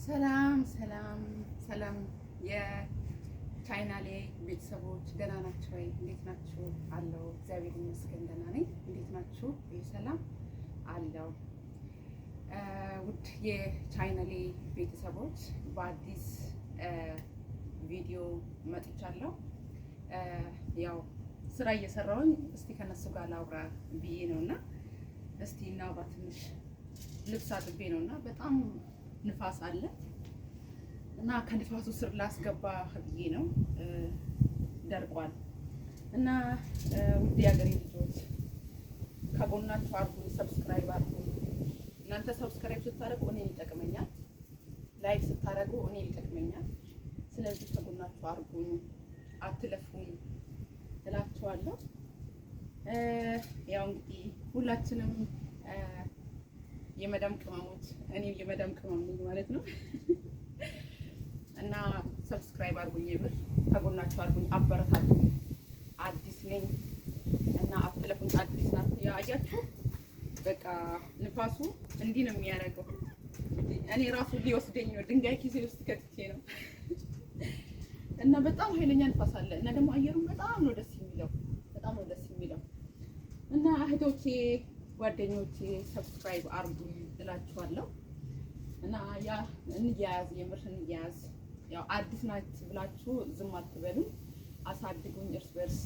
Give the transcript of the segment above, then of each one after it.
ሰላም ሰላም ሰላም የቻይናሌ ቤተሰቦች፣ ደህና ናችሁ ወይ? እንዴት ናችሁ? አለሁ፣ እግዚአብሔር ይመስገን ደህና ነኝ። እንዴት ናችሁ? ሁሉ ሰላም አለሁ። ውድ የቻይናሌ ቤተሰቦች፣ በአዲስ ቪዲዮ መጥቻለሁ። ያው ስራ እየሰራሁኝ እስቲ ከነሱ ጋር ላውራ ብዬ ነው እና እስቲ እናውራ ትንሽ። ልብስ አጥቤ ነው እና በጣም ንፋስ አለ እና ከንፋሱ ስር ላስገባ ብዬ ነው። ደርቋል። እና ውድ የሀገሬ ልጆች፣ ከጎናችሁ አርጉኝ፣ subscribe አርጉኝ። እናንተ subscribe ስታደርጉ እኔን ይጠቅመኛል፣ like ስታደርጉ እኔን ይጠቅመኛል። ስለዚህ ከጎናችሁ አርጉኝ፣ አትለፉኝ እላችኋለሁ። ያው እንግዲህ ሁላችንም የመዳም ቅመሞች፣ እኔም የመዳም ቅመም ነኝ ማለት ነው። እና subscribe አድርጉኝ፣ የምር ከጎናችሁ አድርጉኝ፣ አበረታቱኝ። አዲስ ነኝ እና አትለፉኝ። አዲስ ናት ያያችሁ፣ በቃ ንፋሱ እንዲህ ነው የሚያደርገው። እኔ ራሱ ሊወስደኝ ነው፣ ድንጋይ ኪሴ ውስጥ ከትቼ ነው። እና በጣም ኃይለኛ ንፋስ አለ እና ደግሞ አየሩን በጣም ነው ደስ የሚለው፣ በጣም ነው ደስ የሚለው። እና እህቶቼ፣ ጓደኞቼ፣ subscribe አርጉኝ እላችኋለሁ። እና ያ እንያያዝ፣ የምር እንያያዝ። ያው አዲስ ናት ብላችሁ ዝም አትበሉ፣ አሳድጉኝ፣ እርስ በርስ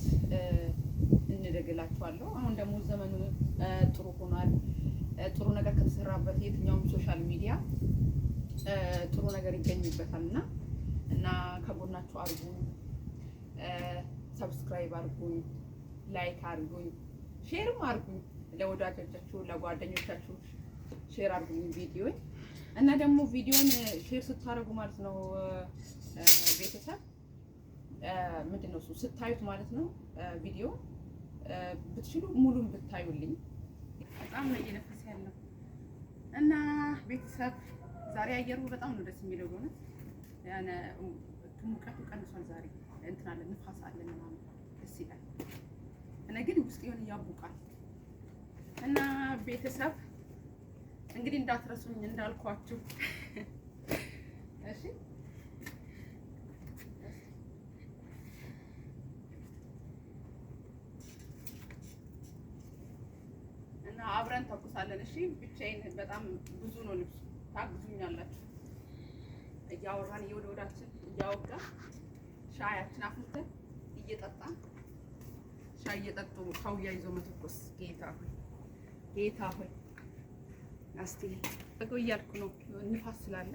እንደግላችኋለሁ። አሁን ደግሞ ዘመኑ ጥሩ ሆኗል። ጥሩ ነገር ከተሰራበት የትኛውም social media ጥሩ ነገር ይገኝበታል እና ከጎናችሁ አርጉኝ፣ subscribe አርጉኝ፣ like አርጉኝ፣ share ም አርጉኝ፣ ለወዳጆቻችሁ ለጓደኞቻችሁ share አርጉኝ ቪዲዮን። እና ደግሞ ቪዲዮን share ስታደርጉ ማለት ነው ቤተሰብ፣ ምንድን ነው እሱ ስታዩት ማለት ነው፣ ቪዲዮ ብትችሉ ሙሉን ብታዩልኝ። በጣም ነው እየነፈሰ ያለው። እና ቤተሰብ፣ ዛሬ አየሩ በጣም ነው ደስ የሚለው በእውነት። ያነ ሙቀቱ ቀንሷል ዛሬ፣ እንትን አለ፣ ንፋስ አለ ምናምን፣ ደስ ይላል። እና ግን ውስጥ የሆነ ያቡቃል። እና ቤተሰብ እንግዲህ እንዳትረሱኝ እንዳልኳችሁ፣ እሺ። እና አብረን ተኩሳለን። እሺ፣ ብቻዬን በጣም ብዙ ነው ልብሱ፣ ታግዙኛላችሁ። እያወራን እየወደ ወዳችን እያወጋ ሻያችን አፍልተን እየጠጣን፣ ሻይ እየጠጡ ካውያ ይዞ መተኮስ። ጌታ ሆይ፣ ጌታ ሆይ፣ እስቲ እያልኩ ነው። ንፋስ ስላለ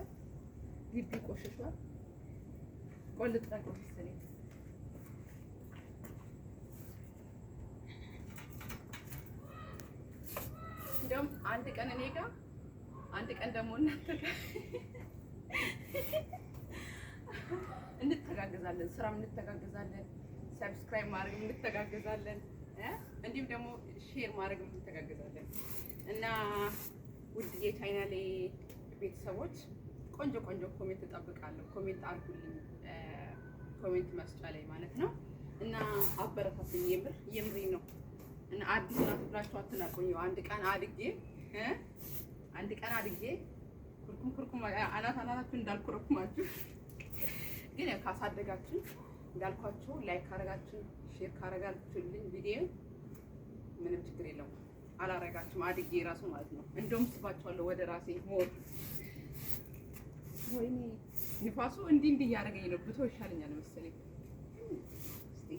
ግቢ ቆሽሿል። ቆይ ልጥረገው መሰለኝ። እንደውም አንድ ቀን እኔ ጋር፣ አንድ ቀን ደግሞ እናንተ ጋር እንተጋገዛለን። ስራም እንተጋገዛለን፣ subscribe ማድረግ እንተጋገዛለን፣ እንዲሁም ደግሞ share ማድረግ እንተጋገዛለን። እና ውድ የቻይናሌ ቤተሰቦች፣ ቆንጆ ቆንጆ comment እጠብቃለሁ። Comment አድርጉልኝ፣ comment መስጫ ላይ ማለት ነው። እና አበረታቱኝ፣ የምር የምሬ ነው። እና አዲስ ናት ብላችሁ አትናቁኝ። አንድ ቀን አድጌ ኩርኩም ኩርኩም አናት አናታችሁ እንዳልኩረኩማችሁ፣ ግን ያው ካሳደጋችሁ እንዳልኳችሁ like ካረጋችሁ፣ share ካረጋችሁልኝ ቪዲዮ ምንም ችግር የለውም። አላረጋችሁም አድጌ ራሱ ማለት ነው። እንደውም ስባችኋለሁ ወደ ራሴ more። ወይኔ፣ ንፋሱ እንዲህ እንዲህ እያደረገኝ ነው። ብቶ ይሻለኛል መሰለኝ። እስቲ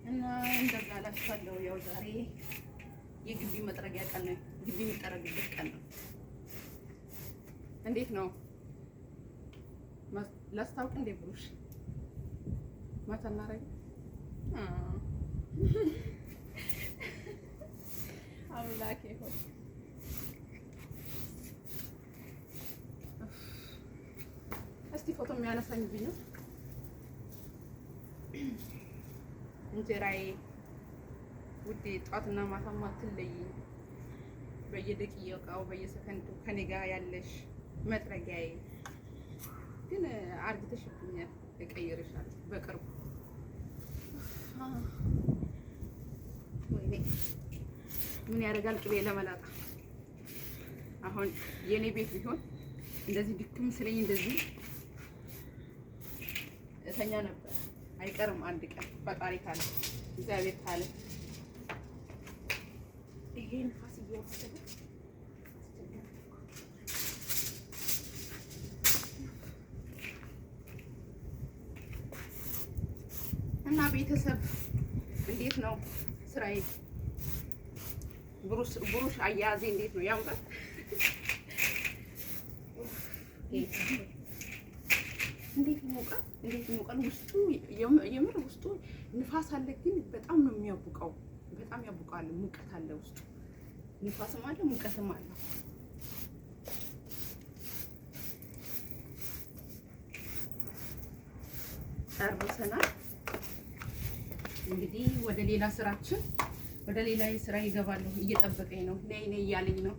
እና እንደዛ እላችኋለሁ። ያው ዛሬ የግቢ መጥረጊያ ቀን ነው። ግቢ የሚጠረግበት ቀን ነው። እንዴት ነው ላስታውቅ እንዴ? ብሩሽ ማታ እናደርግ። አምላኬ ሆይ፣ እስቲ ፎቶ የሚያነሳኝ ቢኖር። እንጀራዬ ውዴ፣ ጠዋትና ማታ አትለይኝ። በየደቂቃው በየሰከንዱ ከኔ ጋር ያለሽ መጥረጊያዬ፣ ግን አርግተሽብኛል። እቀይርሻለሁ በቅርቡ። ወይኔ፣ ምን ያደርጋል ቅቤ ለመላጣ። አሁን የኔ ቤት ቢሆን እንደዚህ ድክም ስለኝ እንደዚህ እተኛ ነበር። አይቀርም አንድ ቀን ፈጣሪ ካለ፣ እግዚአብሔር ካለ። ይሄ ንፋስ እየወሰደ አስቸገረ። እና ቤተሰብ፣ እንዴት ነው ስራዬ? ብሩሽ አያያዜ እንዴት ነው? ያምራል? እንዴት ይሞቃል! እንዴት ይሞቃል! ውስጡ የምር ውስጡ ንፋስ አለ፣ ግን በጣም ነው የሚያቡቀው። በጣም ያቡቃል። ሙቀት አለ ውስጡ፣ ንፋስም አለ፣ ሙቀትም አለ። ጨርሰናል። እንግዲህ ወደ ሌላ ስራችን፣ ወደ ሌላ ስራ ይገባለሁ። እየጠበቀኝ ነው። ነይ ነይ እያለኝ ነው።